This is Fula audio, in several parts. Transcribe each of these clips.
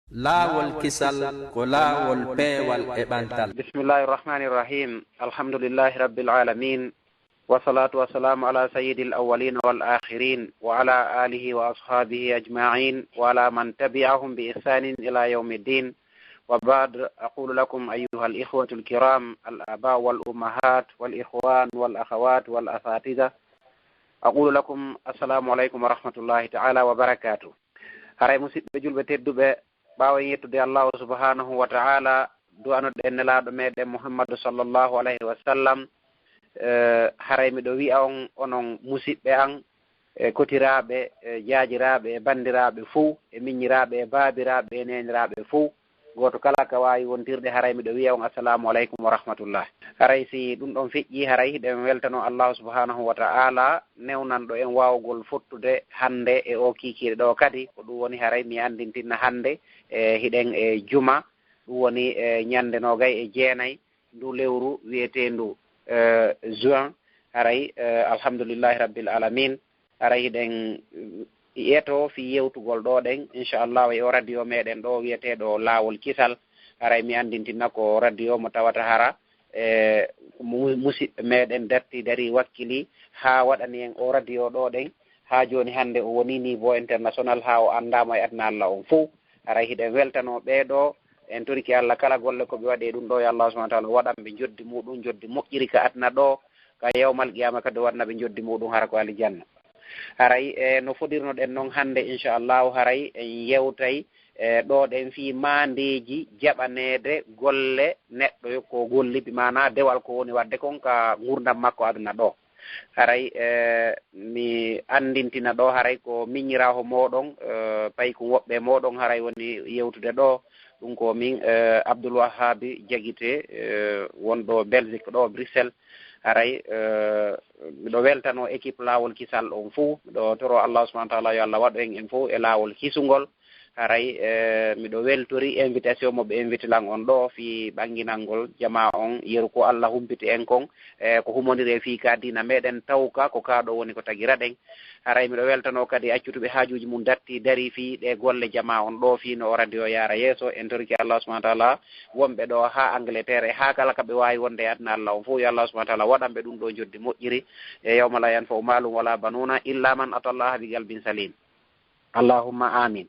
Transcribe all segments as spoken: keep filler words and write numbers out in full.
Laawol kisal ko laawol peewal e ɓantal. بسم الله الرحمن الرحيم. الحمد لله رب العالمين. والصلاة والسلام على سيد الأولين والآخرين وعلى آله وأصحابه أجمعين وعلى من تبعهم بإحسان إلى يوم الدين. وبعد، أقول لكم أيها الإخوة الكرام، الآباء والأمهات والإخوان والأخوات والأساتذة، أقول لكم السلام عليكم ورحمة الله تعالى وبركاته. Haray musiɓɓe julɓe tedduɓe, ɓaawo en yettude Allahu subhanahu wa ta'ala, du'anoɗen Nelaaɗo meɗen Muhammadu sallallahu alayhi wa sallam, eh, haray miɗo wi'a on, onon musiɓɓe an, e kotiraaɓe, e jaajiraaɓe, e banndiraaɓe fow, e miññiraaɓe, e baabiraaɓe, e neeniraaɓe fow, gooto kala ka waawi wontirde, haray miɗo wi'a on assalamu aleykum wa rahmatullah. Haray si ɗum ɗon feƴƴi, haray hiɗen weltano Allahu subhanahu wa ta'ala, newnanɗo en waawugol fottude hannde e oo kiikiiɗe ɗoo kadi. Ko ɗum woni haray mi anndintinna hannde, e hiɗen e juma, ɗum woni e ñannde noogay e jeenay ndu lewru wi'eteendu, eh, juin. Haray, eh, alhamdulillahi rabbil alamin. Haray hiɗen, eh, eto fii yewtugol ɗoo ɗen, inchallahu, e oo radio meɗen ɗoo wi'eteeɗo Laawol Kisal. Haray mi anndintina ko radio mo tawata hara, eh, mu-, musiɓɓe meɗen darti dari wakkili haa waɗani en oo radio ɗoo ɗen. Haa jooni hannde o woni niveau international, haa o anndaama e aduna Allah on fow. Haray hiɗen weltanoo ɓee ɗoo, en torike Allah kala golle ko ɓe waɗi e ɗum ɗoo, yo Allah subhanahu wa ta'ala waɗan ɓe njoddi muuɗum, njoddi moƴƴiri ka aduna ɗoo, ka yawmal qiyama kadi o waɗana ɓe njoddi muuɗum hara ko alijanna. Haray, e, no fodirnoɗen non hannde, inchallahu, haray en yewtay, e, ɗoo ɗen fii maandeeji jaɓaneede golle neɗɗo ko golli, bi maanaa dewal ko woni waɗde kon ka ngurdam makko aduna ɗoo. Haray, e, mi anndintina ɗoo, haray ko miññiraaho mooɗon, e, paykun woɓɓe mooɗon, haray woni yewtude ɗoo. Ɗum ko min, e, Abdoul Wahabi Jagite, e, wonɗo Belgique ɗoo, Bruxelles. Haray, e, miɗo weltanoo équipe Laawol Kisal on fow. Miɗo toroo Allah subhanahu wa ta'ala yo Allah waɗu en en fow e laawol kisungol. Haray, e, miɗo weltori invitation mo ɓe invite lan on ɗoo fii ɓannginangol jamaa on yeru ko Allah humpiti en kon, e, ko humondiri e fii ka diina meɗen tawka ko kaa ɗoo woni ko tagira ɗen. Haray miɗo weltanoo kadi accutuɓe haajuuji mum datti dari fii ɗee golle jamaa on ɗoo fii no o radio yaara yeeso. En torike Allah subhanahu wa ta'ala wonɓe ɗoo haa Angleterre e haa kala ka ɓe waawi wonde e aduna Allah on fow, yo Allah subhanahu wa ta'ala waɗan ɓe ɗum ɗoo njoddi moƴƴiri. E yawma la yanfa'u malun wala banuna illa man ata Allah bi qalbin salim. Allahumma amin.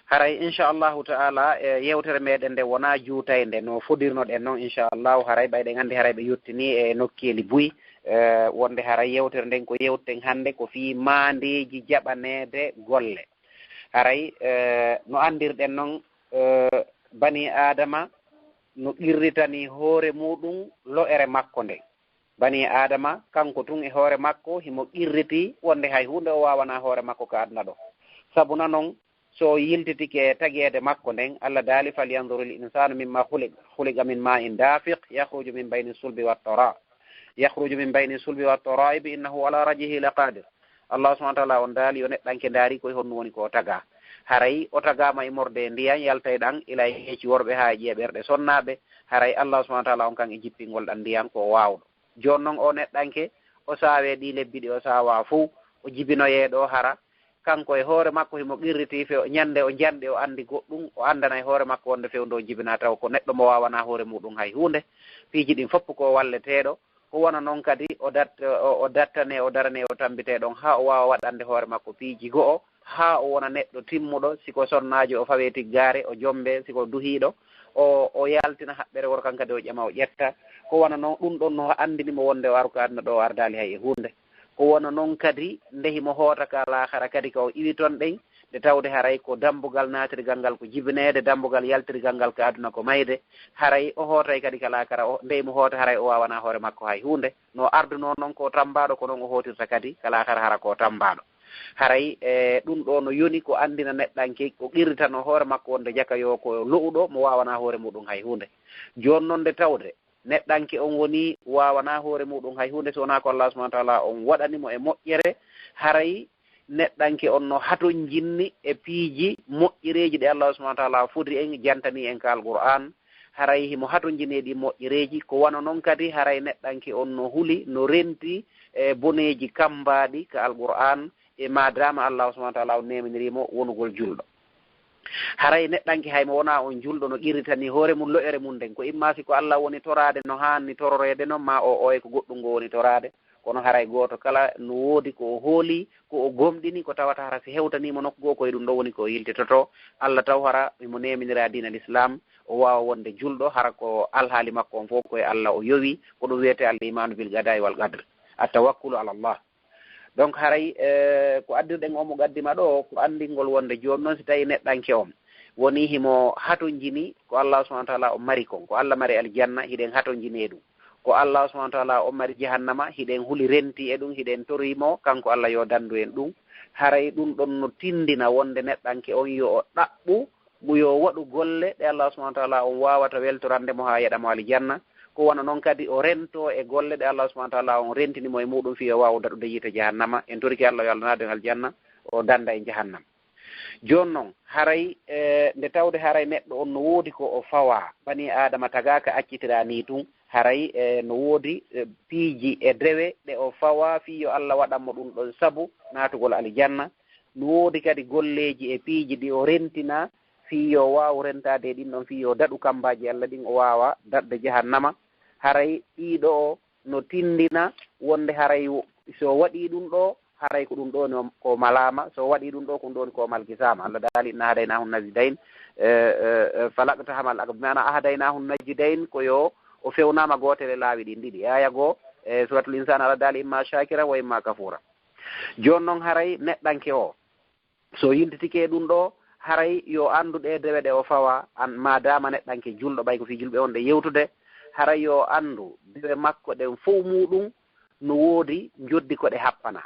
Haray, inchallahu ta'ala, e yewtere meɗen nde wonaa juutaynde no fodirnoɗen non, inchallahu, haray ɓayɗen anndi haray ɓe yottini e nokkeeli buy, e, wonde haray yewtere nden ko yewteten hannde ko fii maandeeji jaɓaneede golle. Haray, e, no anndirɗen non, e, bani Aadama no qirritani hoore muuɗum lo'ere makko nden. Bani Aadama, kanko tun e hoore makko, himo qirriti wonde hay huunde o waawanaa hoore makko ka aduna ɗoo. Sabu na non, so o yiltitike e tageede makko nden, Allah daali, "Falyanzuril insanu mimma khuliq, khuliqa min ma'in dafiq, yakhruju min bayni sulbi wat tara. Yakhruju min bayni sulbi wat taraibi innahu ala raj'ihi laqadir." Allah subhanahu wa ta'ala on daali, yo neɗɗanke ndaari koye honno woni ko o tagaa. Haray o tagaama e morde e ndiyan, yaltay ɗan ila e heeci worɓe haa e ƴiye ɓerɗe sonnaaɓe. Haray Allah subhanahu wa ta'ala on kan e jippingol ɗan ndiyan ko o waawɗo. Jooni non oo neɗɗanke, o saawee ɗii lebbi ɗi o saawaa fow, o jibinoyee ɗoo hara. Kanko e hoore makko himo qirritii few-, ñannde o janɗi o anndi goɗɗum, o anndanay hoore makko wonde fewndo o jibinaa taw ko neɗɗo mo waawanaa hoore muuɗum hay huunde. Piiji ɗin fof ko walleteeɗo. Ko wano non kadi o dat-, o, o dattanee, o daranee, o tammbitee ɗon haa o waawa waɗande hoore makko piiji go'o, haa o wona neɗɗo timmuɗo. Si ko sonnaajo o fawee tiggaare, o jommbee, si ko duhiiɗo, o, o yaltina haɓɓere woro kan kadi o ƴama o ƴetta. Ko wano non ɗum ɗon no anndini mo wonde o aruka aduna ɗoo o ardaali hay e huunde. Ko wano non kadi nde himo hoota ka laakara kadi ka o iwi ton ɗen, nde tawde haray ko dambugal naatirgal ngal ko jibineede, dambugal yaltirgal ngal ka aduna ko mayde, haray o hootay kadi ka laakara, o, nde himo hoota haray o waawanaa hoore makko hay huunde. No ardunoo non ko tammbaaɗo, ko non o hootirta kadi ka laakara hara ko tammbaaɗo. Haray, e, ɗum ɗoo no yoni ko anndina neɗɗanke, o qirritanoo hoore makko wonde jaka yo ko lo'uɗo mo waawanaa hoore muɗum hay huunde. Jooni non nde tawde neɗɗanke on woni waawanaa hoore muɗum hay huunde so wonaa ko Allah subhanahu wa ta'ala on waɗani mo e moƴƴere, haray neɗɗanke on no hatonjinni e piiji moƴƴereeji ɗi Allah subhanahu wa ta'ala fodri en, jantani en ka Alqur'aan. Haray himo hatonjini e ɗi moƴƴereeji, ko wano non kadi haray neɗɗanke on no huli, no renti e boneeji kammbaaɗi ka Alqur'aan, e maadaama Allah subhanahu wa ta'ala on neeminiri mo wonugol julɗo. Haray neɗɗanke hay mo wonaa on julɗo no qirritanii hoore mum lo'ere mum nden, ko imma si ko Alla woni toraade no haani tororeede non, maa o oye ko goɗɗum ngo woni toraade. Kono haray gooto kala no woodi ko o hoolii, ko o gomɗini, ko tawata hara si hewtanii mo nokku goo, ko e ɗum ɗoo woni ko o yiltitotoo. Alla taw hara himo neeminira diina Lislaam, o waawa wonde julɗo, hara ko alhaali makko on fof ko e Alla o yowi, ko ɗum wiyetee al imaanu bil qadaa'i wal qadr, at tawakkulu ala Allah. Donc haray e, ko addirɗen omo qaddima ɗoo ko anndingol wonde jooni noon si tawii neɗɗanke on woni himo hatonjini ko Allah subhanahu wa taala o mari kon, ko Allah mari aljanna, hiɗen hatonjini e ɗum. Ko Allah subhanahu wa taala o mari jahannama, hiɗen huli renti e ɗum, hiɗen torii mo kanko Allah yo danndu en ɗum. Haray ɗum ɗon no tinndina wonde neɗɗanke on yo o ɗaɓɓu, mo yo waɗu golle ɗe Allah subhanahu wa taala on waawata weltorande mo haa yeɗa mo aljanna. Ko wano non kadi o rentoo e golle ɗe Allah subhanahu wa taala on rentini mo e muɗum fii o waawa daɗude yiite jahannama. En torike Allah yo Allah naadu en aljanna, o dannda en jahannama. Jooni non haray e, nde tawde haray neɗɗo on no woodi ko o fawaa, banii Aadama tagaaka accitiraa nii tun, haray e, no woodi e, piiji e dewe ɗe o fawaa fii yo Allah waɗan mo ɗum ɗon sabu naatugol aljanna. No woodi kadi golleeji e piiji ɗi o rentinaa fii yo waawu rentaade e ɗin ɗon fii yo daɗu kammbaaji Allah ɗin o waawa daɗde jahannama. Haray ɗii ɗoo no tinndina wonde haray so waɗii ɗum ɗoo, haray ko ɗum ɗoo ni ko malaama, so waɗii ɗum ɗoo ko ɗum ɗoo ni ko malkisaama. Allah daali, "Inna hadaynahu najdayn, e, e, e, falaqtahamal aqab." Maana ahadaynahu najdayn ko yo o fewnaama gootere laawi ɗin ɗiɗi. E aya goo, e, Suratul Insaan, Allah daali, "Imma shakira wa imma kafura." Jooni non haray neɗɗanke o, so yiltitike e ɗum ɗoo, haray yo anndu ɗee dewe ɗe o fawaa, an, maadaama neɗɗanke julɗo, ɓay ko fii julɓe on ɗe yewtude, haray yo anndu dewe makko ɗen fow muɗum no woodi njoddi ko ɗe happana.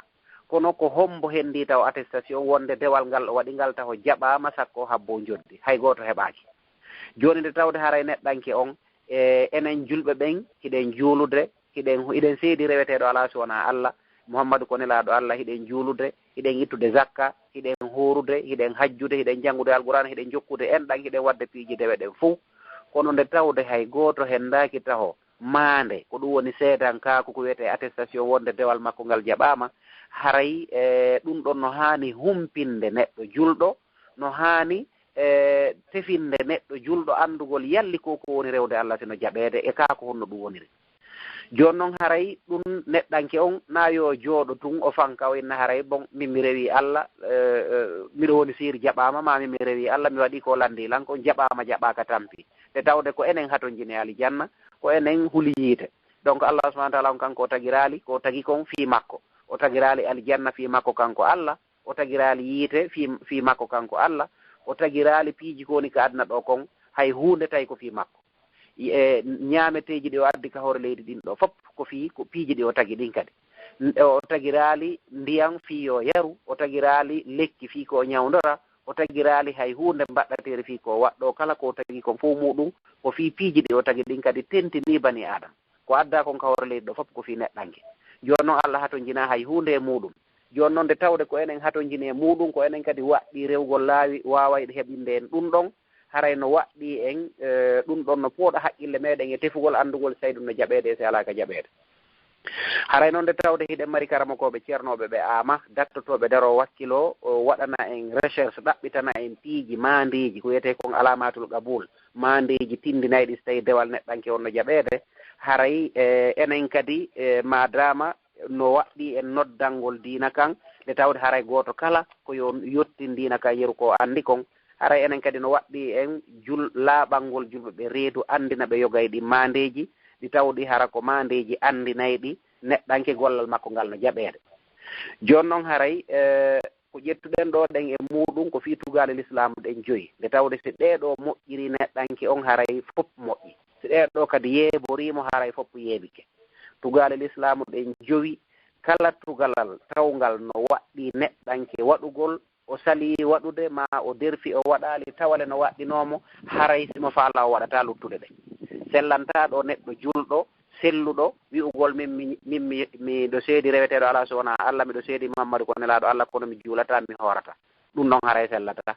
Kono ko hombo henndii taw attestation wonde dewal ngal o waɗi ngal taho jaɓaama sakko o habbo njoddi? Hay gooto heɓaaki. Jooni nde tawde haray neɗɗanke on, e, enen julɓe ɓen, hiɗen juulude, hiɗen, hiɗen seedi reweteeɗo alaa si wonaa Allah, Muhammadu ko nelaaɗo Allah, hiɗen juulude, hiɗen ittude zakka, hiɗen hoorude, hiɗen hajjude, hiɗen janngude Alqur'aana, hiɗen jokkude enɗan, hiɗen waɗde piiji dewe ɗen fow. Kono nde tawde hay gooto henndaaki taho maande, ko ɗum woni seedankaaku ko wiyetee attestation wonde dewal makko ngal jaɓaama, haray, e, ɗum ɗon no haani humpinde neɗɗo julɗo, no haani, e, tefinde neɗɗo julɗo anndugol yalli ko ko woni rewde Allah si no jaɓeede e kaa ko honno ɗum woniri. Jooni non haray ɗum neɗɗanke on na yo jooɗo tun o fanka o inna haray bon min mi rewi Allah, e, e, miɗo woni siir jaɓaama ma min mi rewi Allah mi waɗi ko lanndi lan kon jaɓaama jaɓaaka tampi. Nde tawde ko enen hatonjini aljanna, ko enen huli yiite. Donc Allah subhanahu wa taala on kanko o tagiraali ko o tagi kon fii makko. O tagiraali aljanna fii makko kanko Allah, o tagiraali yiite fii, fii makko kanko Allah, o tagiraali piiji ko woni ka aduna ɗo kon, hay huunde tawi ko fii makko. E ñaameteeji ɗi o addi ka hoore leydi ɗin ɗo fop ko fii ko piiji ɗi o tagi ɗin kadi. N-, o tagiraali ndiyan fii yo yaru, o tagiraali lekki fii ko o ñawndora, o tagiraali hay huunde mbaɗɗateeri fii ko o waɗɗo kala ko o tagi kon fow muɗum ko fii piiji ɗi o tagi ɗin kadi tentinii bani Aadama. Ko addaa kon ka hoore leydi ɗo fof ko fii neɗɗanke. Jooni non Allah hatonjinaa hay huunde e muuɗum. Jooni non nde tawde ko enen hatonjini e muuɗum, ko enen kadi waɗɗii rewgol laawi waawayɗe heɓinde en ɗum ɗon, haray no waɗɗii en, e, ɗum ɗon no pooɗa haqqille meeɗen e tefugol anndugol si tawi ɗum no jaɓeede e si alaa ka jaɓeede. Haray non nde tawde hiɗen mari karamokooɓe ceernooɓe ɓe aama, dattotooɓe daroo wakkiloo, o waɗana en recherche, ɗaɓɓitana en piiji maandeeji, ko wiyetee kon alaamaatul qabuul, maandeeji tinndinayɗi si tawi dewal neɗɗanke on no jaɓeede, haray, e, enen kadi, e, maadaama no waɗɗii en noddangol diina kan, nde tawde haray gooto kala ko yo yottin diina kan yeru ko anndi kon, haray enen kadi no waɗɗii en jul-, laaɓangol julɓe ɓe reedu, anndina ɓe yogay ɗi maandeeji, ɗi tawɗi hara ko maandeeji anndinayɗi neɗɗanke gollal makko ngal no jaɓeede. Jooni non haray, e, ko ƴettuɗen ɗo ɗen e muuɗum ko fii tugaale lislaamu ɗen joyi. Nde tawde si ɗee ɗo moƴƴiri neɗɗanke on haray fof moƴƴi. Si ɗee ɗo kadi yeeborii mo haray fof yeebike. Tugaale lislaamu ɗen jowi, kala tugalal tawngal no waɗɗii neɗɗanke waɗugol, o salii waɗude, maa o derfi o waɗaali, tawale no waɗɗinoo mo, haray si mo faalaa o waɗataa luttuɗe ɗe. Sellantaa ɗo neɗɗo julɗo, selluɗo, wi'ugol min, mi, min, mi, miɗo seedi reweteeɗo alaa so wonaa Allah, miɗo seedi Muhammadu ko nelaaɗo Allah, kono mi juulataa, mi hoorataa. Ɗum ɗon haray sellataa.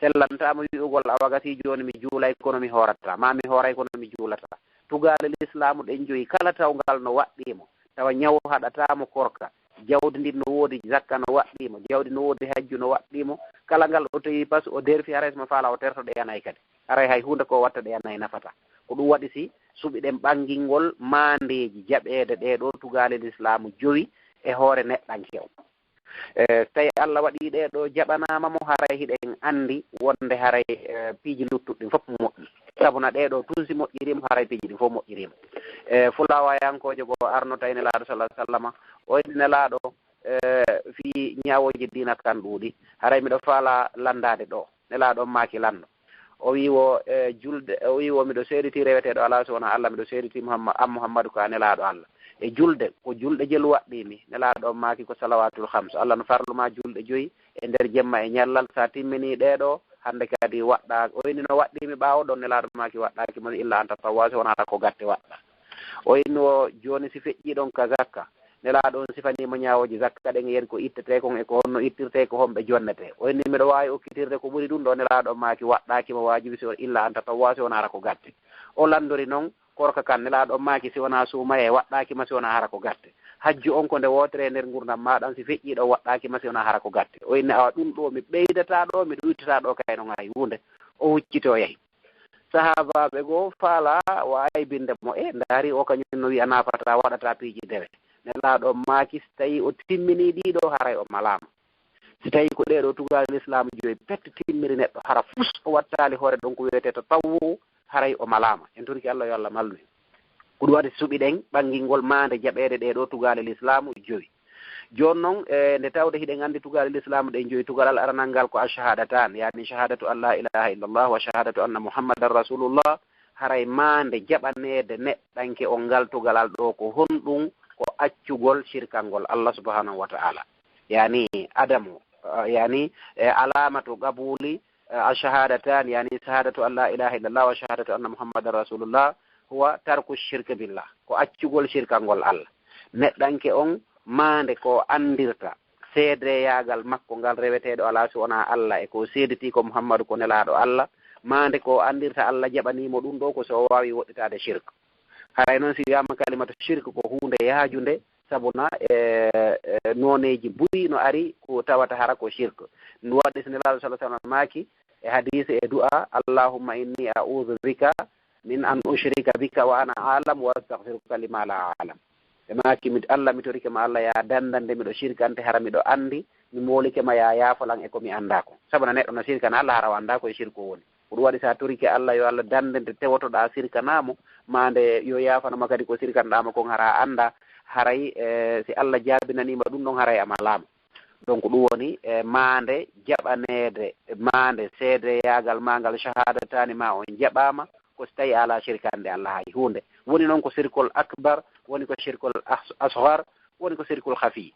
Sellantaa mo wi'ugol awa gasii jooni mi juulay, kono mi hoorataa, maa mi hooray, kono mi juulataa. Tugaale lislaamu ɗen joyi, kala tawngal no waɗɗii mo, tawa ñaw haɗataa mo korka, jawdi ndin no woodi zakka no waɗɗii mo, jawdi no woodi hajju no waɗɗii mo, kala ngal o tawi pas o derfi, haray so mo faala o terto ɗe yanayi kadi. Haray hay huunde ko watta ɗe yanayi nafata. Ko ɗum waɗi si suɓiɗen ɓanngingol maandeeji jaɓeede ɗee ɗoo tugaale lislaamu jowi e hoore neɗɗanke on. E, so tawi Allah waɗii ɗee ɗoo jaɓanaama mo, haray hiɗen anndi wonde haray, e, piiji luttuɗi ɗin fof moƴƴi. Sabu na ɗee ɗoo tun si moƴƴirii mo, haray piiji ɗin fof moƴƴirii mo. E, fulaawayankoojo goo arno tawi Nelaaɗo sallallahu alaihi wasallama, o inni Nelaaɗo, e, fii ñaawooji diina kan ɗuuɗi, haray miɗo faala lanndaade ɗoo. Nelaaɗo on maaki lanndo. O wii wo, e, julde, o wii wo miɗo seeditii reweteeɗo alaa so wonaa Allah, miɗo seeditii Muhamma-, an Muhammadu ko a Nelaaɗo Allah. E julde, ko julɗe jelu waɗɗii mi. Nelaaɗo on maaki ko salawaatul hams. Allah no farlu maa julɗe joyi e nder jemma e ñallal. So a timminii ɗee ɗoo, hannde kadi waɗɗaa. O inni no waɗɗii mi ɓaawo ɗon, Nelaaɗo maaki waɗɗaaki mo illa an tatawwa, so wonaa ko gatte waɗɗaa. O inni wo jooni si feƴƴii ɗon ka zakka, Nelaaɗo on sifanii mo ñaawooji zakka ɗen e yen ko ittetee kon e ko honno ittirtee, ko homɓe jonnetee. O inni miɗo waawi okkitirde ko ɓuri ɗum ɗoo, Nelaaɗo on maaki waɗɗaaki mo waajibi si o illa an tatawwa, si wonaa ko gatte. O lanndori non korka kan, Nelaaɗo on maaki si wonaa suumayee waɗɗaaki ma si wonaa hara ko gatte. Hajju on ko nde wootere e nder ngurndan maa ɗan, si feƴƴii ɗon waɗɗaaki ma si wonaa hara ko gatte. O inni awa ɗum ɗoo mi ɓeydataa ɗoo, mi ɗuytataa ɗoo kay non hay huunde. O hucciti o yahi. Sahaabaaɓe goo faalaa wa aybinde mo, e ndaari o kañum no wi'a naafataa, waɗataa piiji dewe. Nelaaɗo maaki si tawii o timminii ɗii ɗoo, haray o malaama. Si tawii ko ɗee ɗoo tugaale lislaamu joyi pet timmiri neɗɗo, hara fus o wattaali hoore ɗon ko wi'etee tatawwu, haray o malaama. En torike Allah yo Allah mallu en. Ko ɗum waɗi suɓiɗen ɓanngingol maande jaɓeede ɗee ɗoo tugaale lislaamu joyi. Jooni non, e, nde tawde hiɗen anndi tugaale lislaamu ɗen joyi, tugalal aranal ngal ko ashahadatan, yani shahadatu an la ilaha illallah wa shahadatu anna Muhammadan rasulullah, haray maande jaɓaneede neɗɗanke on ngal tugalal ɗoo ko honɗum? Ko accugol shirkangol Allah subhanahu wa ta'ala. Yani adamu, e, yani, e, alamatu qabuli, e, ashahadatan, yani shahadatu an la ilaha illallah wa shahadatu anna Muhammadan rasulullah, huwa tarku shirk billah. Ko accugol shirkangol Allah. Neɗɗanke on maande ko anndirta seedeyaagal makko ngal reweteeɗo alaa si wonaa Allah e ko seeditii ko Muhammadu ko Nelaaɗo Allah, maande ko anndirta Allah jaɓanii mo ɗum ɗoo ko so o waawi woɗɗitaade shirk. Haray non si wiyaama kalimatu shirk ko huunde yaajunde, sabu na e, e nooneeji buy no ari ko tawata hara ko shirk. Ɗum waɗi si Nelaaɗo sallallahu alaihi wasallam maaki e hadiisi e du'a, "Allahumma inni a'udhu bika min an ushrika bika wa ana a'lam wa astaghfiruka lima la a'lam." Ɓe maaki, "Mi, Allah, mi torike ma, Allah, ya dandande miɗo shirkante, hara miɗo anndi, mi moolike ma, ya yaafolan e ko mi anndaa kon." Sabu na neɗɗo no shirkana Allah, hara o anndaa ko e shirku o woni. Ko ɗum waɗi, so a torike Allah, yo Allah dande nde tewotoɗaa sirkanaa mo, maa nde yo yaafano ma kadi ko sirkanɗaa mo kon, hara a anndaa, haray, e, si Allah jaabinanii ma ɗum ɗon, haray a malaama. Donc, ɗum woni, e, maande jaɓaneede, maande seedeyaagal maa ngal, shahadataani maa on jaɓaama, ko si tawii a alaa shirkande Allah hay huunde. Woni noon ko shirkul akbar, woni ko shirkul as-, asghar, woni ko shirkul khafi.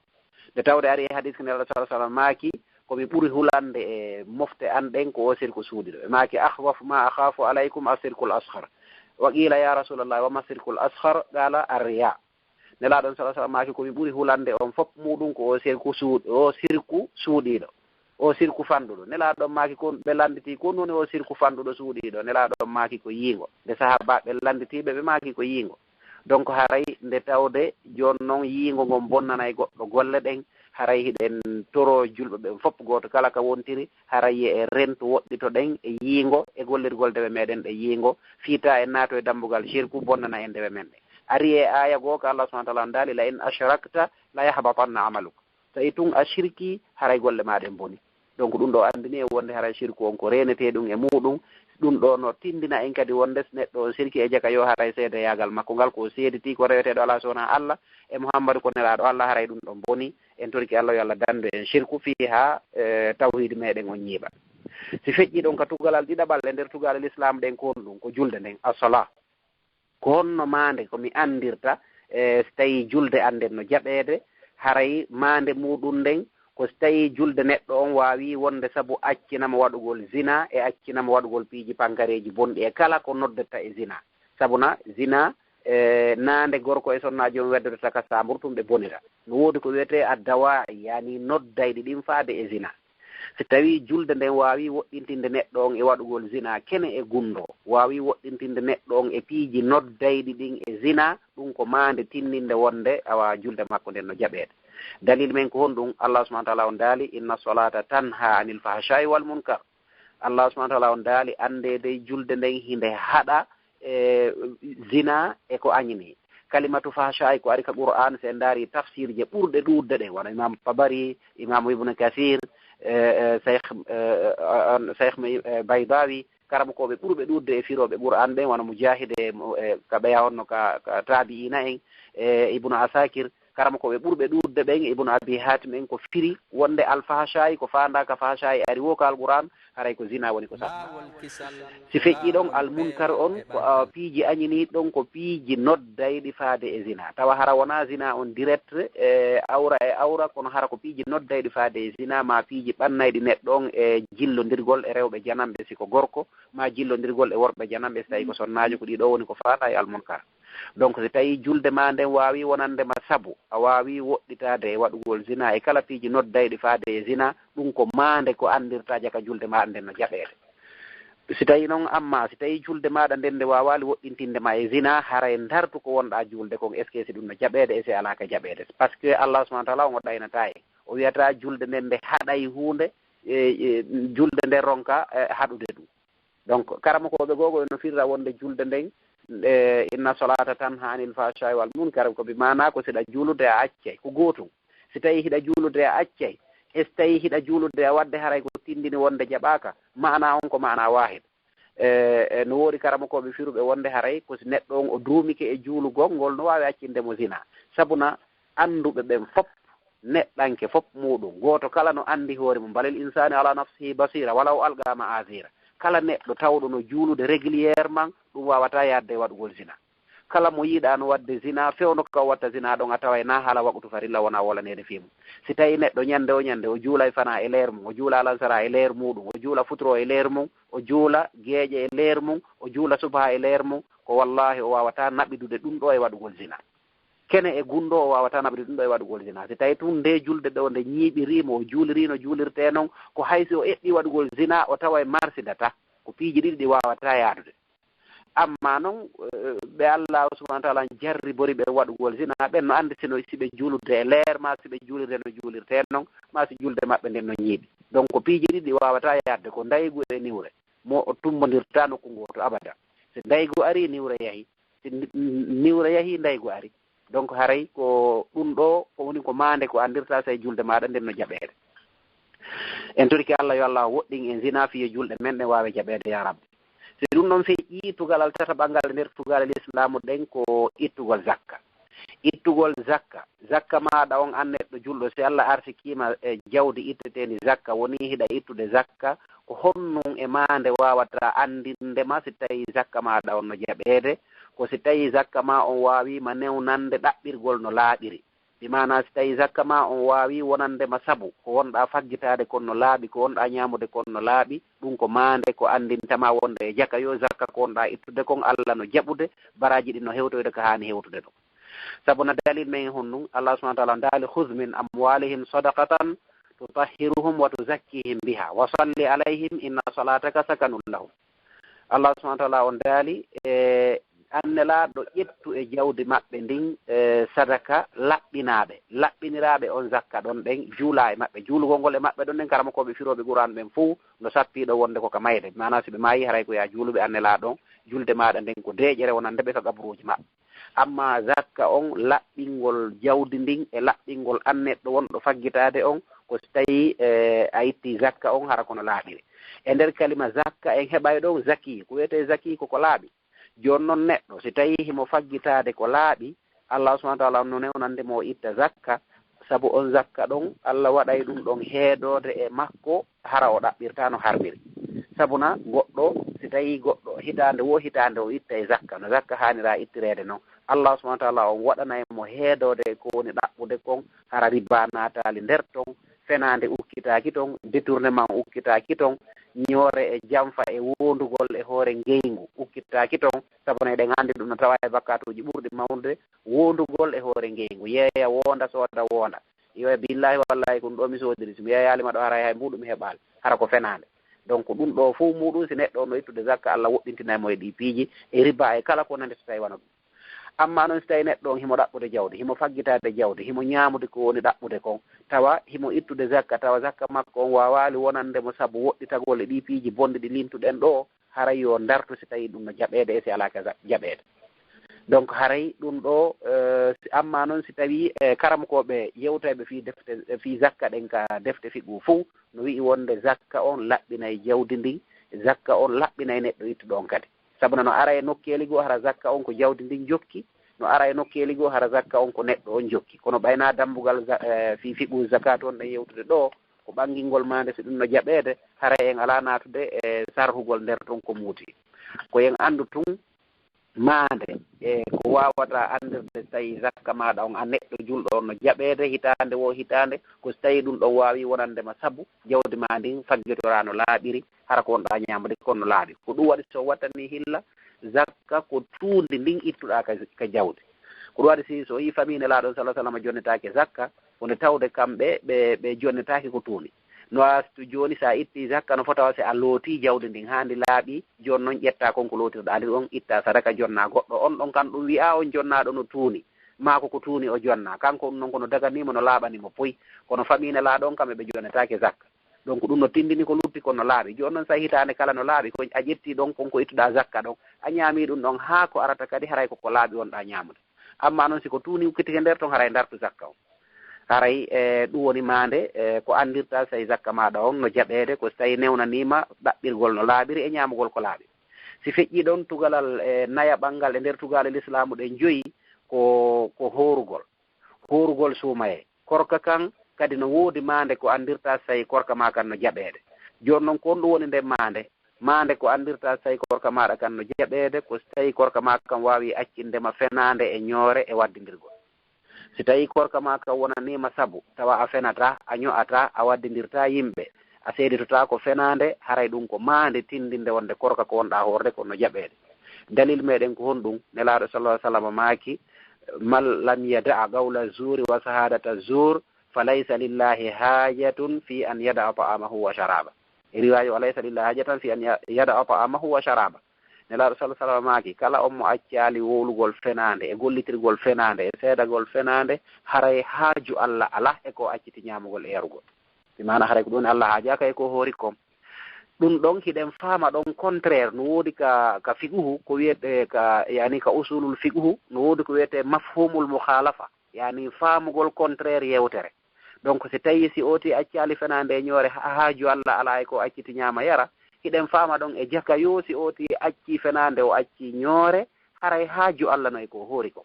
Nde tawde ari e hadis ko Nelaaɗo sallallahu alaihi wasallam maaki, ko mi ɓuri hulande e mofte an ɗen ko o shirku suuɗiiɗo. Ɓe maaki, "Akhwafu ma akhafu alaykum ashirkul asghar." Wa qila, "Ya Rasulallah, wa ma shirkul asghar?" Qala, "Arriya." Nelaaɗo on sallallahu alaihi wasallam maaki, "Ko mi ɓuri hulande on fof muɗum ko o shirku suuɗ-, o shirku suuɗiiɗo, o shirku fanɗuɗo." Nelaaɗo on maaki, "Ko ɓe lannditi, ko woni o shirku fanɗuɗo suuɗiiɗo?" Nelaaɗo on maaki, "Ko yiingo." Nde sahaabaaɓe lannditiiɓe, ɓe maaki, "Ko yiingo." Donc, haray nde tawde jooni noon yiingo ngon bonnanay goɗɗo golle ɗen, haray hiɗen toro julɓe ɓen fof gooto kala ka wontiri, haray yo en rentu woɗɗito ɗen e yiingo e gollirgol dewe meɗen ɗe yiingo, fii taa en naato e dambugal shirku bonnana en dewe men ɗe. Ari e aaya goo ka Allah subhanahu wa ta'ala on daali, "La in ashrakta la yahbatanna amaluk." Tawi tun a shirki, haray golle maa ɗen boni. Donc, ɗum ɗo anndini en wonde haray shirku on ko reenetee ɗum e muuɗum. Ɗum ɗo no tinndina en kadi wonde so neɗɗo on shirki e jaka yo haray seedeyaagal makko ngal ko seeditii ko reweteeɗo alaa so wonaa Allah e Muhammadu ko nelaaɗo Allah, haray ɗum ɗon boni. En torike Allah yo Allah danndu en shirku fii haa, e, tawhiid meɗen on ñiiɓa. Si feƴƴii ɗon ka tugalal ɗiɗaɓal e nder tugaale Lislaam ɗen ko honɗum? Ko julde nden, as-salaa. Ko honno maande ko mi anndirta, e, so tawii julde an nden no jaɓeede, haray maande muuɗum nden ko so tawii julde neɗɗo on waawii wonde sabu accina mo waɗugol zina e accina mo waɗugol piiji pankareeji bonɗi e kala ko noddata e zina. Sabu na zina, e, naande gorko e sonnaajo on weddodata ka saamburu tun ɓe bonira. No woodi ko wiyetee addawaa'i, yaani noddayɗi ɗin faade e zina. Si tawii julde nden waawii woɗɗintinde neɗɗo on e waɗugol zina kene e gunndoo, waawii woɗɗintinde neɗɗo on e piiji noddayɗi ɗin e zina, ɗum ko maande tinninde wonde awa julde makko nden no jaɓeede. Dalil men ko honɗum? Allah subhanahu wa taala on daali, inna salata tanha anil fahshai wal munkar. Allah subhanahu wa taala on daali, annde dey julde nden hinde haɗa e zina e ko añini. Kalimatu fahsha'i ko ari ka Qur'an, se en ndaari tafsirje ɓurɗe ɗuuɗde ɗen, wano Imam Tabari, Imam Ibn Kathir, e, e, Sheikh, e, e, Sheikh May-, e, Baydawi, karamokooɓe ɓurɓe ɗuuɗde e firooɓe Qur'an ɓen, wano Mujahid e, e, ka ɓeya honno ka, ka tabi'ina en, e, Ibn Asakir, karamokooɓe ɓurɓe ɗuuɗde ɓen, Ibn Abi Hatim en, ko firi wonde al-fahsha'i, ko faandaa ka fahsha'i ari wo ka Al-Qur'an, haray ko zina woni ko sabu. Si feƴƴi ɗon, al-munkar on ko, a, piiji añini ɗon, ko piiji noddayɗi faade e zina. Tawa hara wonaa zina on direct, e awra e awra, kono hara ko piiji noddayɗi faade e zina, ma piiji ɓannayɗi neɗɗo on e jillondirgol e rewɓe jananɓe si ko gorko, ma jillondirgol e worɓe jananɓe si tawi ko sonnaajo, ko ɗiɗo woni ko faandaa e al-munkar. Donc, si tawi julde ma nden waawi wonande ma sabu, a waawi woɗɗitaade e waɗugol zina e kala piiji noddayɗi faade e zina, ɗum ko maande ko anndirtaa jaka julde ma nden no jaɓeede. Si tawi noon, amma si tawi julde maaɗa nden nde waawaali woɗɗintinde ma e zina, haray ndartu ko wonɗaa juulde kon, est-ce que si ɗum no jaɓeede e si alaa ka jaɓeede? Parce que Allah subhanahu wa taala on o ɗaynataa en. O wiyataa julde nden nde haɗay huunde, e, e, julde nden ronka, e, haɗude ɗum. Donc, karamokooɓe goo ko no firra wonde julde nden, e, inna salata tanha anil fahsha'i wal munkar, ko bi maana ko si ɗa juulude a accay, ko gootum. Si tawi hiɗa juulude a accay, e si tawi hiɗa juulude a waɗde haray ko tindini wonde jaɓaaka, maana on ko maana waahid. E, e, no woodi karamokooɓe firuɓe wonde haray ko si neɗɗo on o duumike e juulugol ngol no waawi accinde mo zina. Sabuna annduɓe ɓen fop, neɗɗanke fop muuɗum, gooto kala no anndi hoore mum, balil insani ala nafsihi basira, walaw alqa ma'azira. Kala neɗɗo tawɗo no juulude régulièrement, ɗum waawataa yaadde e waɗugol zina. Kala mo yiiɗaa no waɗde zina, fewndo ka o watta zina ɗon, a taway na haala waqtu farilla wona wolaneede fii mum. Si tawi neɗɗo ñande o ñande, o juulay fana e leer mum, o juula lansara e leer muuɗum, o juula futuro e leer mum, o juula geeƴe e leer mum, o juula subha e leer mum, ko wallahi o waawataa naɓidude ɗum ɗo e waɗugol zina. Kene e gunndo o waawataa naɓidude ɗum ɗo e waɗugol zina. Si tawi tun nde julde ɗo nde ñiiɓirii mo, o juulirii no juulirtee non, ko hay si o eɓɓii waɗugol zina, o taway marsidata. Ko piiji ɗiɗi ɗi waawataa yaadude. Amma non, eh, ɓe Allah subhanahu wa taala jarribori ɓe waɗugol zina, ɓen no anndi sino si ɓe juulude e leer, ma si ɓe juulirde no juulirtee non, ma si julde maɓɓe nden no ñiiɓi. Donc, ko piiji ɗiɗi ɗi waawataa yaadde, ko ndaygu e niwre. Mo o tumbondirta nokku gooto abada. Si ndaygu ari, niwre yahi. Si ni-, niwre yahi, ndaygu ari. Donc, haray ko ɗum ɗo, ko woni ko maande ko anndirta say julde maaɗa nden no jaɓeede. En torike Allah, yo Allah woɗɗin en zina fii yo julɗe men ɗen waawe jaɓeede, ya Rabbi. Si ɗum ɗon feƴƴi, tugalal tataɓal ngal nder tugale lislaamu ɗen ko ittugol zakka. Ittugol zakka. Zakka maaɗa on, an neɗɗo julɗo, si Allah arsikiima e jawdi itteteendi zakka, woni hiɗa ittude zakka, ko honɗum e maande waawata anndinde ma si tawi zakka maaɗa on no jaɓeede? Ko si tawi zakka ma on waawiima newnande ɗaɓɓirgol no laaɓiri. Bi maanaa, si tawi zakka ma on waawi wonande ma sabu, ko wonɗaa faggitaade kon no laaɓi, ko wonɗaa ñaamude kon no laaɓi, ɗum ko maande ko anndinta ma wonde e jaka yo zakka ko wonɗaa ittude kon, Allah no jaɓude, baraaji ɗin no hewtoyde ko haani hewtude ɗon. Sabu na dalil men e honɗum? Allah subhanahu wa taala daali, "Khudh min amwalihim sadaqatan tutahhiruhum wa tuzakkihim biha, wa salli alayhim, inna salataka sakanun lahum." Allah subhanahu wa taala on daali, e, an Nelaaɗo, ƴettu e jawdi maɓɓe ndin, e, sadaka laɓɓinaaɓe, laɓɓiniraaɓe on zakka ɗon ɗen, juula e maɓɓe. Juulugol ngol e maɓɓe ɗon ɗen, karamokooɓe firooɓe Qur'an ɓen fow no sappii ɗo wonde ko ka mayde. Maanaa, si ɓe maayi, haray ko yaa juuluɓe, an Nelaaɗo, julde maaɗa nden ko deeƴere wonande ɓe ka qaburuuji maɓɓe. Amma zakka on, laɓɓingol jawdi ndin e laɓɓingol an neɗɗo wonɗo faggitaade on, ko si tawi, e, a itti zakka on, hara kono laaɓiri. E nder kalima zakka, en heɓay ɗon zaki. Ko wiyetee zaki, ko ko laaɓi. Jooni non, neɗɗo, si tawi himo faggitaade ko laaɓi, Allah subhanahu wa taala no newnande mo o itta zakka, sabu on zakka ɗon, Allah waɗay ɗum ɗon heedoode e makko, hara o ɗaɓɓirta no harmiri. Sabu na goɗɗo, si tawi goɗɗo hitaande wo hitaande o itta e zakka, no zakka haanira ittireede non, Allah subhanahu wa taala on waɗanay mo heedoode e ko woni ɗaɓɓude kon, hara riba naataali nder ton, fenaande ukkitaaki ton, détournement ukkitaaki ton, ñoore e janfa e woondugol e hoore ngeyngu ukkitaaki ton, sabu na eɗen anndi ɗum no tawa e bakkaatuuji ɓurɗi mawnude, woondugol e hoore ngeyngu, yeeya woonda, sooda woonda. Yo, billahi wallahi, ko ɗum ɗo mi soodiri, si mi yeeyaali ma ɗo, haray hay mbuuɗu mi heɓaali, hara ko fenaande. Donc, ɗum ɗo fow muuɗum, si neɗɗo on no ittude zakka, Allah woɗɗintinay mo e ɗi piiji, e riba, e kala ko nandi so tawi wano ɗum. Amma noon, si tawii neɗɗo on himo ɗaɓɓude jawdi, himo faggitaade jawdi, himo ñaamude ko woni ɗaɓɓude kon, tawa himo ittude zakka, tawa zakka makko on waawaali wonande mo sabu woɗɗitagol e ɗii piiji bonɗi ɗi lintuɗen ɗoo, haray yo ndartu si tawii ɗum no jaɓeede e si alaa ka za-, jaɓeede. Donc, haray ɗum ɗoo, eh, si, amma noon, si tawii, eh, karamokooɓe yewtayɓe fii defte, fii zakka ɗen ka defte fiqhu fow, no wi'i wonde zakka on laɓɓinay jawdi ndin, zakka on laɓɓinay neɗɗo ittuɗo on kadi. Sabu no ara e nokkeeli goo, hara zakka on ko jawdi ndin jokki, no ara e nokkeeli goo, hara zakka on ko neɗɗo on jokki. Kono ɓay na dambugal za-, eh, fii fiqhu zakat on ɗen yewtude ɗoo, ko ɓangingol maande, si ɗum no jaɓeede, haray en alaa naatude e sarhugol nder ton ko muuti. Ko en anndu tun maande, e ko waawataa anndirde si tawii zakka maaɗa on, a neɗɗo julɗo on, no jaɓeede hitaande woo hitaande, ko si tawii ɗum ɗon waawii wonande ma sabu jawdi maa ndin faggitoraa no laaɓiri, hara ko wonɗaa ñaamude kon no laaɓi. Ko ɗum waɗi, so wattanii hilla, zakka ko tuundi ndin ittuɗaa ka, ka jawdi. Ko ɗum waɗi, si, so yii famii Nelaaɗo on, sallallahu alaihi wasallam, jonnetaake zakka, wonde tawde kamɓe ɓe, ɓe jonnetaake ko tuundi. No a, to jooni, so a ittii zakka, no fota si a lootii jawdi ndin haa ndi laaɓi, jooni noon ƴettaa kon ko lootirɗaa ndin on, ittaa sadaka, jonnaa goɗɗo. On ɗon kan, ɗum wi'aa on jonnaaɗo no tuuni, maa ko ko tuuni o jonnaa. Kanko ɗum noon, ko no daganii mo, no laaɓani mo poy. Kono famii Nelaaɗo on, kamɓe ɓe jonnetaake zakka. Donc, ɗum no tindini ko lutti kon no laaɓi. Jooni noon, so a hitaande kala no laaɓi, ko a ƴettii ɗon kon ko ittuɗaa zakka ɗon, a ñaamii ɗum ɗon haa ko arata kadi, haray ko ko laaɓi wonɗaa ñaamude. Amma noon, si ko tuuni ukkitike nder ton, haray ndartu zakka on. Haray, e, ɗum woni maande, e, ko anndirta si tawii zakka maaɗa on no jaɓeede, ko si tawii newnaniima ɗaɓɓirgol no laaɓiri e ñaamugol ko laaɓi. Si feƴƴii ɗon, tugalal, e, nayaɓal ngal e nder tugaale lislaamu ɗen joyi, ko, ko hoorugol. Hoorugol suumayee. Korka kan kadi no woodi maande ko anndirta si tawii korka maa kan no jaɓeede. Jooni noon, ko honɗum woni nden maande? Maande ko anndirta si tawii korka maaɗa kan no jaɓeede, ko si tawii korka maa kan waawii accinde ma fenaande e ñoore e waddindirgol. Si tawii korka maa kan wonanii ma sabu, tawa a fenataa, a ño'ataa, a waddindirtaa yimɓe, a seeditotaako fenaande, haray ɗum ko maande tindinde wonde korka ko wonɗaa hoorde kon no jaɓeede. Dalil meɗen ko honɗum? Nelaaɗo, sallallahu alaihi wasallam, maaki: "Man lam yada'a qawla zuri wa shahadata zur, falaysa lillahi hajatun fi an yada'a ta'amahu wa sharaba." E riwaayo, "Wa laysa lillahi hajatan fi an ya-, yada'a ta'amahu wa sharaba." Nelaaɗo, sallallahu alaihi wasallam, maaki: "Kala on mo accaali wowlugol fenaande, e gollitirgol fenaande, e seedagol fenaande, haray haaju Allah alaa e ko o acciti ñaamugol e yarugol." Bi maana, haray ko ɗum Allah haajaaka e ko hoori kon. Ɗum ɗon, hiɗen faama ɗon contraire, no woodi ka, ka fiqhu, ko wiyetee ka, yani, ka usulul fiqhu, no woodi ko wiyetee mafhumul mukhalafa, yani, faamugol contraire yewtere. Donc, si tawii si ooti accaali fenaande e ñoore, ha-, haaju Allah alaa e ko acciti ñaama yara, hiɗen faama ɗon e jaka yo si ooti accii fenaande, o accii ñoore, haray haaju Allah no e ko hoori kon.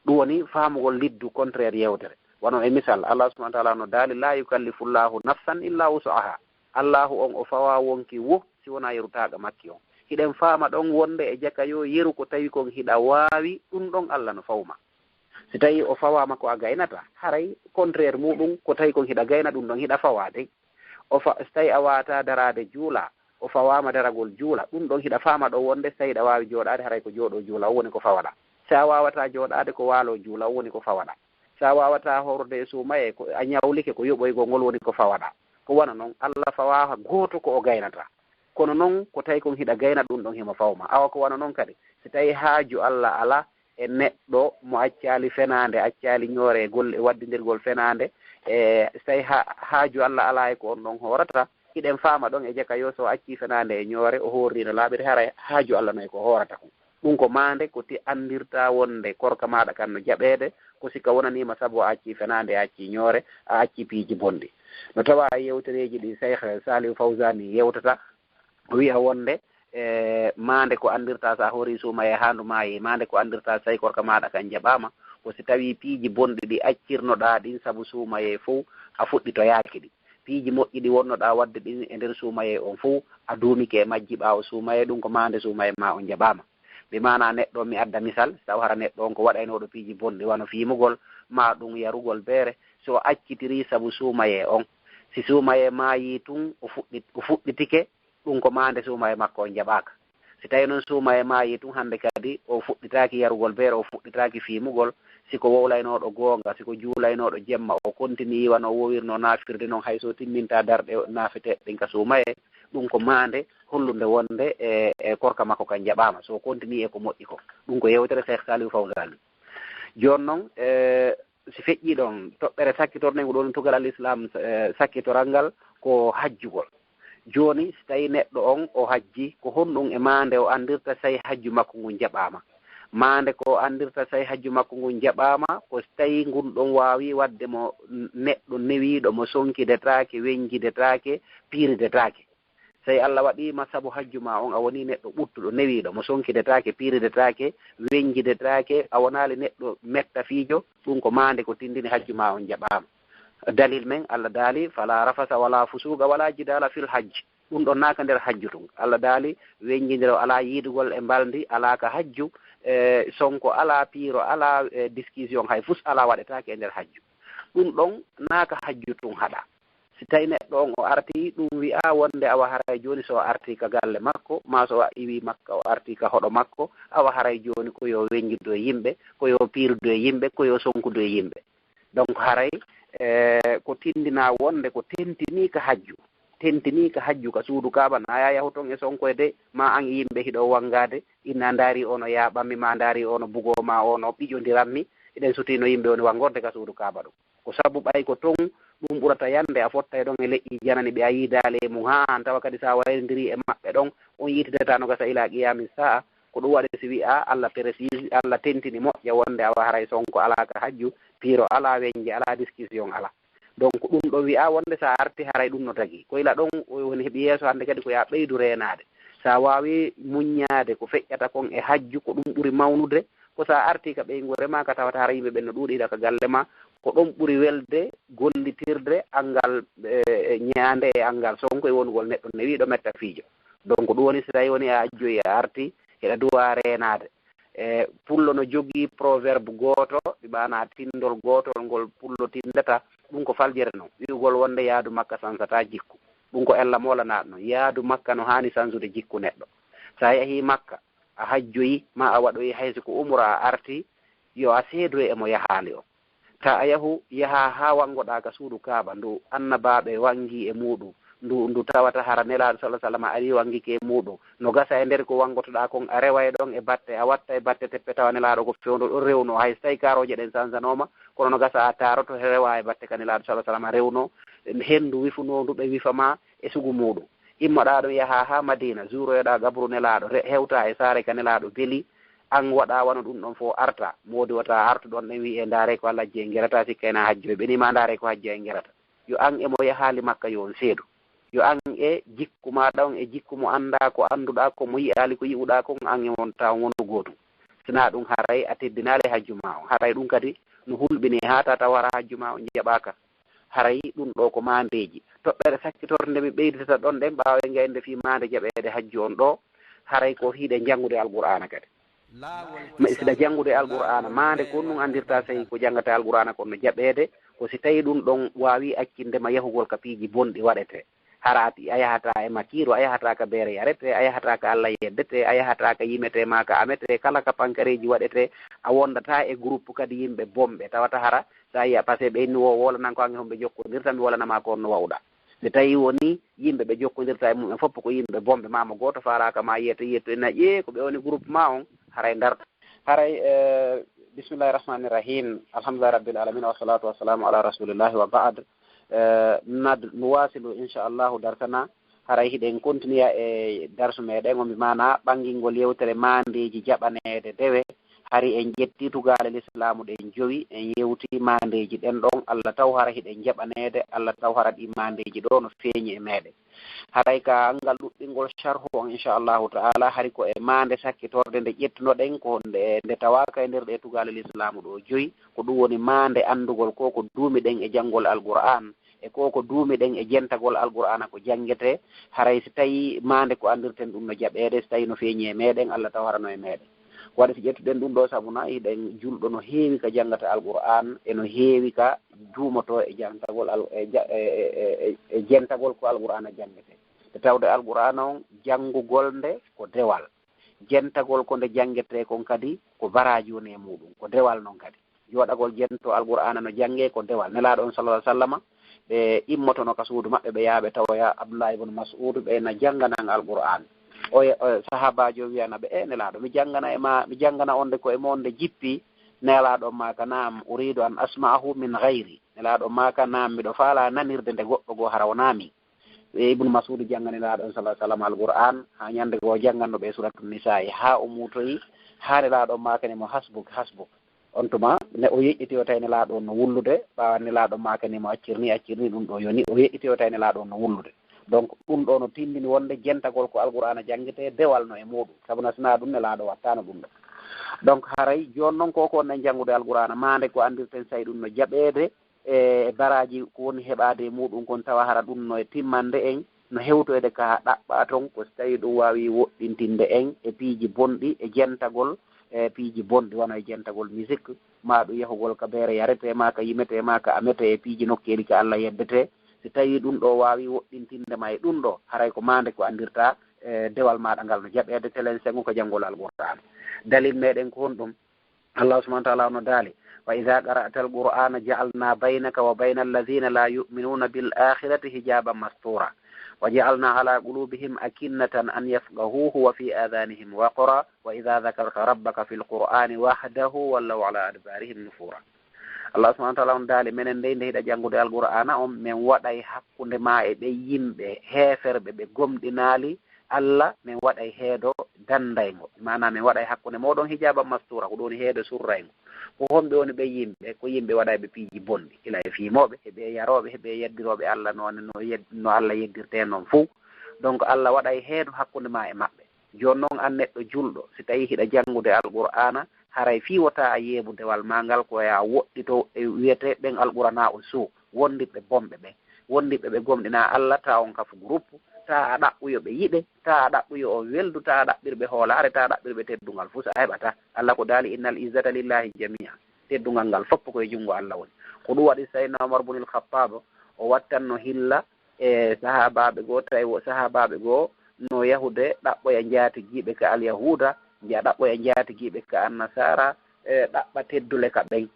Ɗum woni faamugol liddu, contraire yewtere. Wano e misal, Allah subhanahu wa ta'ala no daali: "La yukallifullahu nafsan illa wus'aha." Allahu on, o fawaa wonki wo si wonaa yeru taaqa makki on. Hiɗen faama ɗon wonde e jaka yo yeru ko tawi kon hiɗa waawi, ɗum ɗon Allah no fawma. Si tawii o fawaama ko a gaynata, haray contraire muɗum, ko tawi kon hiɗa gayna, ɗum ɗon hiɗa fawaa dey. O fa-, si tawii a waawataa daraade juula, o fawaama daragol juula, ɗum ɗon hiɗa faama ɗo wonde, si tawii hiɗa waawi jooɗaade, haray ko jooɗo juula, o woni ko fawaɗaa. Si a waawataa jooɗaade, ko waalo juula, o woni ko fawaɗaa. Si a waawataa hoorde e suumayee, ko a ñawlike, ko yoɓoygol ngol woni ko fawaɗaa. Ko wano non, Allah fawaa gooto ko o gaynata. Kono non, ko tawi kon hiɗa gayna, ɗum ɗon himo fawma. Awa ko wano non kadi, si tawii haaju Allah alaa e neɗɗo mo accaali fenaande, accaali ñoore e golle, e waddindirgol fenaande, e si tawii ha-, haaju Allah alaa e ko on ɗon hoorata, hiɗen faama ɗon e jaka yo so o accii fenaande e ñoore, o hoorri no laaɓiri, haray haaju Allah no e ko hoorata kon. Ɗum ko maande ko ti anndirta wonde korka maaɗa kan no jaɓeede, ko si ka wonaniima sabu a accii fenaande, a accii ñoore, a accii piiji bonɗi. No tawa e yewtereeji ɗi Cheikh Saliou Fawzani yewtata, o wi'a wonde, e, maande ko anndirta so a horii suumayee haa ndu maayi, maande ko anndirta so tawi korka maaɗa kan jaɓaama, ko si tawii piiji bonɗi ɗi accirnoɗaa ɗin sabu suumayee fow, a fuɗɗitoyaaki ɗi. Piiji moƴƴi ɗi wonnoɗaa waɗde ɗin e nder suumayee on fow, a duumike e majji ɓaawo suumayee, ɗum ko maande suumayee maa on jaɓaama. Bi maanaa neɗɗo, mi adda misal, si taw hara neɗɗo on ko waɗaynooɗo piiji bonɗi, wano fiimugol, maa ɗum yarugol beere, si o accitirii sabu suumayee on, si suumayee maayii tun, o fuɗɗi-, o fuɗɗitike, ɗum ko maande suumayee makko on jaɓaaka. Si tawii non suumayee maayii tun hande kadi, o fuɗɗitaaki yarugol beere, o fuɗɗitaaki fiimugol, si ko wowlaynooɗo goonga, si ko juulaynooɗo jemma, o kontinii wano o wowirnoo naafirde non, hay so timminta darɗe naafeteeɗe ɗin ka suumayee, Ɗum ko maande hollunde wonde e, e korka makko kan jaɓaama, so o continue e ko moƴƴi kon. Ɗum ko yewtere Cheikh Saliou Fawzani. Jooni noon, e, si feƴƴii ɗoon, toɓɓere sakkitornde ngu ɗoon tugal al Islam, e, sakkitoral ngal ko hajjugol. Jooni, si tawii neɗɗo on o hajji, ko honɗum e maande o anndirta si tawii hajju makko ngun jaɓaama? Maande ko o anndirta si tawii hajju makko ngun jaɓaama, ko si tawii ngun ɗon waawii waɗde mo neɗɗo newiiɗo mo sonkidetaake, weñjidetaake, piiridetaake. Si tawii Allah waɗii ma sabu hajju maa on a wonii neɗɗo ɓuttuɗo, newiiɗo, mo sonkidetaake, piiridetaake, weñjidetaake, a wonaali neɗɗo mettafiijo, ɗum ko maande ko tindini hajju maa on jaɓaama. Dalil men, Allah daali, "Fala rafasa wala fusuqa wala jidala fil hajj." Ɗum ɗon naaka nder hajju tun. Allah daali, "Weñjindiro alaa yiidugol e mbalndi, alaa ka hajju, e sonko alaa, piiro alaa, e discussion hay fus alaa waɗetaake e nder hajju." Ɗum ɗon naaka hajju tun haɗa. Si tawii neɗɗo on o artii, ɗum wi'aa wonde awa haray jooni so o artii ka galle makko, maa so o iwii Makka o artii ka hoɗo makko, awa haray jooni ko yo weñjudu e yimɓe, ko yo piirudu e yimɓe, ko yo sonkudu e yimɓe. Donc haray, e, ko tindinaa wonde ko tentinii ka hajju. Tentinii ka hajju ka suudu Kaaba, na yaa yahu ton e sonkoyde, ma an e yimɓe hiɗo wanngaade, inna ndaari ono yaaɓammi, ma ndaari ono bugoo, ma ono ɓiƴondirammi, eɗen sutii no yimɓe woni wanngorde ka suudu Kaaba ɗum. Ko sabu ɓay ko ton ɗum ɓurata yande, a fottay ɗon e leƴƴi janani ɓe a yiidaali e mum, haa an tawa kadi so a wayrondirii e maɓɓe ɗon, on yiitidata no gasa ilaa qiyaami sa'a. Ko ɗum waɗi si wi'aa Allah précise, Allah tentini moƴƴa wonde awa haray sonko alaa ka hajju, piiro alaa, weñje alaa, discussion alaa. Donc ɗum ɗo wi'aa wonde so a arti haray ɗum no tagi. Ko ila ɗon woni heɓi yeeso hannde kadi ko yo a ɓeydu reenaade. So a waawii muññaade ko feƴƴata kon e hajju, ko ɗum ɓuri mawnude, ko so a artii ka ɓeynguure maa ka tawata hara yimɓe ɓen no ɗuuɗi hiɗa ka galle maa, ko ɗon ɓuri welde gollitirde anngal, e, e, ñaande e anngal sonko e wonugol neɗɗo newiiɗo mettafiijo. Donc ɗum woni si tawii woni a ajjoyi a artii, hiɗa duwaa reenaade. E, pullo no jogii proverbe gooto, ɓe maanaa tinndol gootol ngol pullo tinndata, ɗum ko faljere non, wi'ugol wonde yaadu Makka sansataa jikku. Ɗum ko ella moolanaaɗo non, yaadu Makka no haani sansude jikku neɗɗo. So a yahii Makka, a hajjoyi, ma a waɗoyi hay si ko umra a arti, yo a seedoy e mo yahaali on. Ta a yahu, yaha haa wanngoɗaa ka suudu Kaaba, ndu annabaaɓe wanngii e muuɗum, ndu, ndu tawata hara Nelaaɗo sallallaahu alayhi wa sallam arii wanngike e muuɗum. No gasa e nder ko wanngotoɗaa kon, a reway ɗon e batte, a watta e batte teppe tawa Nelaaɗo ko fewndo ɗon rewno, hay so tawii kaarooje ɗen sansanooma, kono no gasa a taaroto rewa e batte ka Nelaaɗo sallallaahu alayhi wa sallam rewno, henndu wifunoondu ɓe wifa ma e sugu muuɗum. Immoɗaa ɗon yaha haa Madiina, juuroyoɗaa gabru Nelaaɗo, re-, hewtaa e saare ka Nelaaɗo beli, an waɗaa wano ɗum ɗon fof arta. Moodi wota artu ɗon ɗen wi'e ndaaree ko alhajji en gerata, sikkayna hajjo e ɓe ni ma ndaaree ko hajji en gerata. Yo an e mo yahaali Makka yo on seedu. Yo an e jikku maaɗa on e jikku mo anndaa ko annduɗaa ko mo yi'aali ko yi'uɗaa kon an e on taw wonu gootum. Sinaa ɗum haray a teddinaali hajju maa on. Haray ɗum kadi no hulɓinii haa tata wara hajju maa on jaɓaaka. Haray ɗum ɗo ko maandeeji. Toɓɓere sakkitorde nde mi ɓeyditata ɗon ɗen ɓaawo en gayde fii maande jaɓeede hajju on ɗo, haray ko hiɗen janngude Alqur'aana kadi. Ma siɗa janngude Alqur'aana, maande kon ɗum anndirta sey ko janngata Alqur'aana kon no jaɓeede, ko si tawii ɗum ɗon waawii accinde ma yahugol ka piiji bonɗi waɗetee. Hara a ti-, a yahataa e makiiru, a yahataa ka beere yaretee, a yahataa ka Alla yeddetee, a yahataa ka yimetee maa ka ametee, kala ka pankareeji waɗetee, a wondataa e groupe kadi yimɓe bonɓe, tawata hara so a yi'a, parce que ɓe inni wo wolanan ko an e homɓe jokkondirta, mi wolana maa ko on no wa'uɗaa. Nde tawi woni yimɓe ɓe jokkondirta e mum en fof ko yimɓe bonɓe, maa mo gooto faalaaka maa yiyete yiyete ina ƴee ko ɓe woni groupe maa on, haray ndarta. Haray, eh, bismillahi rahmani rahim, alhamdulillahi rabbil alamin, wassalatu wassalamu ala rasulillahi wa ba'd. Eh, nad-, nuwasilu inchallahu darsana, haray hiɗen continue e darsu meɗen, o mbi maana ɓangingol yewtere maandeeji jaɓaneede dewe. Hari en ƴetti tugaale lislaamu ɗen jowi, en yewti maandeeji ɗen ɗon, Allah taw hara hiɗen jaɓaneede, Allah taw hara ɗi maandeeji ɗo no feeñi e meɗen. Haray ka anngal ɗuɗɗingol sharhu on, inchallahu ta'ala, hari ko e maande sakkitorde nde ƴettunoɗen, ko nde, nde tawaaka e nder ɗe tugaale lislaamu ɗo joyi, ko ɗum woni maande anndugol ko ko duumi ɗen e janngol Alqur'aan, e ko ko duumi ɗen e jentagol Alqur'aana ko janngetee, haray si tawii maande ko anndirten ɗum no jaɓeede, si tawii no feeñi e meɗen, Allah taw harano e meɗen. Waɗi si ƴettuɗen ɗum ɗo, sabu na hiɗen julɗo no heewi ka janngata Alqur'aan, e no heewi ka duumoto e jantagol al-, e ja-, e, e, e, e jentagol ko Alqur'aana janngetee. Nde tawde Alqur'aana on, janngugol nde ko dewal. Jentagol ko nde janngetee kon kadi ko baraaji woni e muuɗum, ko dewal non kadi. Jooɗagol jento Alqur'aana no janngee ko dewal. Nelaaɗo on sallallahu alaihi wasallama, ɓe immotono ka suudu maɓɓe, ɓe yaha ɓe tawoya Abdullah ibn Mas'ud, ɓe na jannganan Alqur'an. O, o sahaabaajo wiyana ɓe, "E Nelaaɗo, mi janngana e ma, mi janngana on de ko e mon de jippi?" Nelaaɗo maaka, "Naam, uridu an asma'ahu min ghayri." Nelaaɗo maaka, "Naam, miɗo faala nanirde nde goɗɗo goo hara wonaa min." E Ibnu Mas'ud jannga Nelaaɗo on sallallahu alaihi wasallam Alqur'an, haa ñande goo jannganno ɓe Suratul Nisa'i, haa o muutoyi, haa Nelaaɗo maakani mo, "Hasbuk, hasbuk." On tuma, ne o yeƴƴiti o tawi Nelaaɗo on no wullude, ɓaawo Nelaaɗo maakani mo, "Accir ni, accir ni, ɗum ɗo yoni." O yeƴƴiti o tawi Nelaaɗo on no wullude. Donc, ɗum ɗo no tindini wonde jentagol ko Alqur'aana janngete, dewal no e muuɗum. Sabu na sinaa ɗum Nelaaɗo wattaano ɗum ɗo. Donc, haray jooni non ko ko on en janngude Alqur'aana, maande ko anndirten say ɗum no jaɓeede, e baraaji ko woni heɓaade e muuɗum kon, tawa hara ɗum no e timmande en, no hewtoyde ka ɗaɓɓa ton, ko si tawii ɗum waawii woɗɗintinde en e piiji bonɗi, e jentagol e piiji bonɗi, wano e jentagol musique, maa ɗum yahugol ka beere yaretee, maa ka yimetee, maa ka ametee, e piiji nokkeeli ka Alla yeddetee. Si tawii ɗum ɗo waawii woɗɗintinde ma e ɗum ɗo, haray ko maande ko anndirta, e dewal maaɗa ngal no jaɓeede, telen sengo ko janngol Alqur'aana. Dalil meɗen ko honɗum? Allah subhanahu wa ta'ala no daali, "Wa idha qara'ta al-Qur'ana ja'alna baynaka wa bayna alladhina la yu'minuna bil akhirati hijaban mastura. Wa ja'alna ala qulubihim akinnatan an yafqahuhu wa fi adhanihim waqra. Wa idha dhakarta rabbaka fil Qur'ani wahdahu wallaw ala adbarihim nufura." Allah subhanahu wa ta'ala on daali, "Menen dey nde hiɗa janngude Alqur'aana on, men waɗay hakkunde ma e ɓe yimɓe heeferɓe ɓe gomɗinaali Allah, men waɗay heedo dandayngo." Maanaa men waɗay hakkunde mooɗon hijaban mastura, ko ɗum woni heedo surrayngo. Ko homɓe woni ɓe yimɓe? Ko yimɓe waɗayɓe piiji bonɗi, ila e fiimooɓe, e ɓe yarooɓe, e ɓe yeddirooɓe Allah noone no yed-, no Allah yeddirtee non fow. Donc Allah waɗay heedo hakkunde ma e maɓɓe. Jooni non an neɗɗo julɗo, si tawii hiɗa janngude Alqur'aana, haray fii wota a yeebu dewal maa ngal ko ya woɗɗito e wiyetee ɓen Alqur'aana o suu, wondiɓɓe bonɓe ɓe. Wondiɓɓe ɓe gomɗinaa Allah, taa on kafu groupe, taa a ɗaɓɓu yo ɓe yiɗe, taa a ɗaɓɓu yo on weldu, taa a ɗaɓɓir ɓe hoolaare, taa a ɗaɓɓir ɓe teddungal fus, a heɓataa. Allah ko daali, "Innal izzata lillahi jami'a." Teddungal ngal fof ko e junngo Allah woni. Ko ɗum waɗi Sayyidina Umar bunil Khattab, o wattanno hilla e sahaabaaɓe goo, tawi wo sahaabaaɓe goo no yahude ɗaɓɓoya njaatigiiɓe ka alyahuuda, nja-, ɗaɓɓoya njaatigiiɓe ka annasaara, e ɗaɓɓa teddule ka ɓen.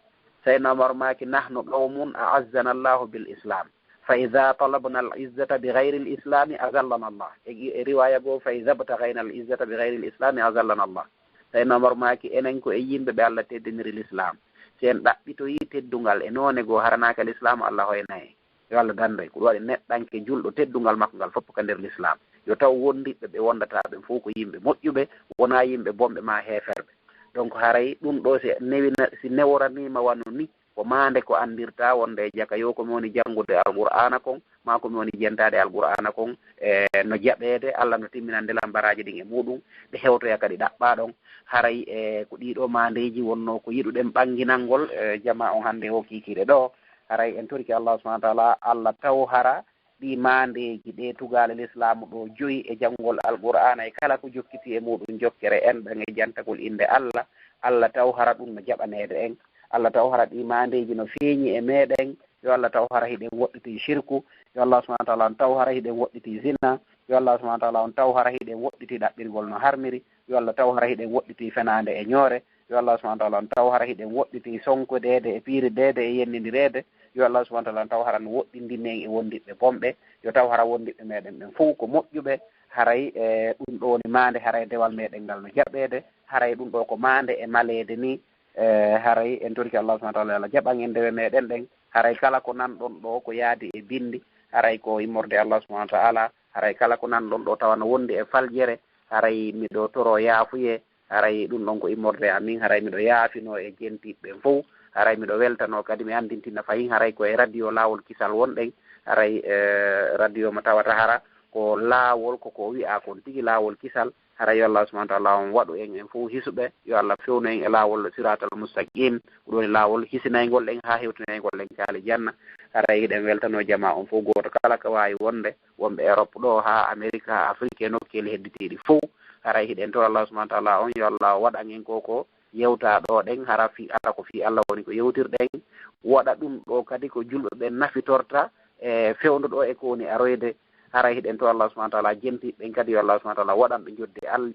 Sayyidina Umar maaki, "Nahnu qawmun a'azzana Allahu bil Islam. Fa idha talabna al izzata bi ghayri al Islami azallana Allah." E, e riwaya goo, "Fa idha ibtaghayna al izzata bi ghayri al Islami azallana Allah." Sayyidina Umar maaki, "Enen ko e yimɓe ɓe Allah teddiniri Lislaam. Si en ɗaɓɓitoyii teddungal e noone goo haranaaka Lislaam, Allah hoyna en." Yo Allah dando en. Ko ɗum waɗi neɗɗanke julɗo teddungal makko ngal fof ko nder Lislaam. Yo taw wondiɓɓe ɓe wondataa ɓen fof ko yimɓe moƴƴuɓe, wonaa yimɓe bonɓe maa heeferɓe. Donc haray ɗum ɗo si newina, si neworaniima wano ni, ko maande ko anndirta wonde e jaka yo ko mi woni janngude Alqur'aana kon, maa ko mi woni jentaade Alqur'aana kon, e no jaɓeede, Allah no timminande lam baraaji ɗin e muuɗum, ɗe hewtoya kadi ɗaɓɓa ɗon. Haray e ko ɗii ɗoo maandeeji wonnoo ko yiɗuɗen ɓannginangol, e, jamaa on hannde o kiikiiɗe ɗoo. Haray en torike Allah subhanahu wa ta'ala, Allah taw hara ɗii maandeeji ɗee tugaale Lislaamu ɗoo joyi e janngol Alqur'aana e kala ko jokkiti e muuɗum jokkere enɗan e jantagol innde Allah, Allah taw hara ɗum no jaɓaneede en. Allah taw hara ɗii maandeeji no feeñi e meeɗen. Yo Allah taw hara hiɗen woɗɗitii shirku. Yo Allah subhanahu wa ta'ala on taw hara hiɗen woɗɗitii zina. Yo Allah subhanahu wa ta'ala on taw hara hiɗen woɗɗitii ɗaɓɓirgol no harmiri. Yo Allah taw hara hiɗen woɗɗitii fenaande e ñoore. Yo Allah subhanahu wa ta'ala on taw hara hiɗen woɗɗitii sonkodeede e piirideede e yennindireede. Yo Allah subhanahu wa ta'ala on taw hara no woɗɗindini en e wondiɓɓe bonɓe. Yo taw hara wondiɓɓe meɗen ɓen fow ko moƴƴuɓe. Haray e ɗum ɗo woni maande, haray dewal meɗen ngal no jaɓeede. Haray ɗum ɗo ko maande e maleede ni. E haray en torike Allah subhanahu wa ta'ala, yo Allah jaɓan en dewe meɗen ɗen. Haray kala ko nanɗon ɗo ko yaadi e bindi, haray ko immorde Allah subhanahu wa ta'ala. Haray kala ko nanɗon ɗo tawa no wondi e faljere, haray miɗo toro yaafuye. Haray ɗum ɗon ko immorde amin. Haray miɗo yaafino e jentiɓe ɓen fow. Haray miɗo weltano kadi mi anndintina fahin, haray ko e radio Laawol Kisal wonɗen. Haray, e, radio mo tawata hara ko laawol, ko ko wi'a kon tigi Laawol Kisal. Haray yo Allah subhanahu wa ta'ala on waɗu en, en fow hisuɓe. Yo Allah fewnu en e laawol siratal mustaqim. Ko ɗum woni laawol hisinayngol ɗen haa hewtinayngol ɗen kaali janna. Haray hiɗen weltano jamaa on fow gooto kala ko waawi wonde, wonɓe Europe ɗo haa Amérique, haa Afrique e nokkeeli hedditiiɗi fow. Haray hiɗen toro Allah subhanahu wa ta'ala on, yo Allah waɗan en ko ko yewta ɗo ɗen, hara fi, hara ko fi Allah woni ko yewtirɗen. Waɗa ɗum ɗo kadi ko julɓe ɓen nafitorta e fewndo ɗo e ko woni aroyde. Haray hiɗen toro Allah subhanahu wa ta'ala jentiɓe ɓen kadi, yo Allah subhanahu wa ta'ala waɗan ɓe jodde al-,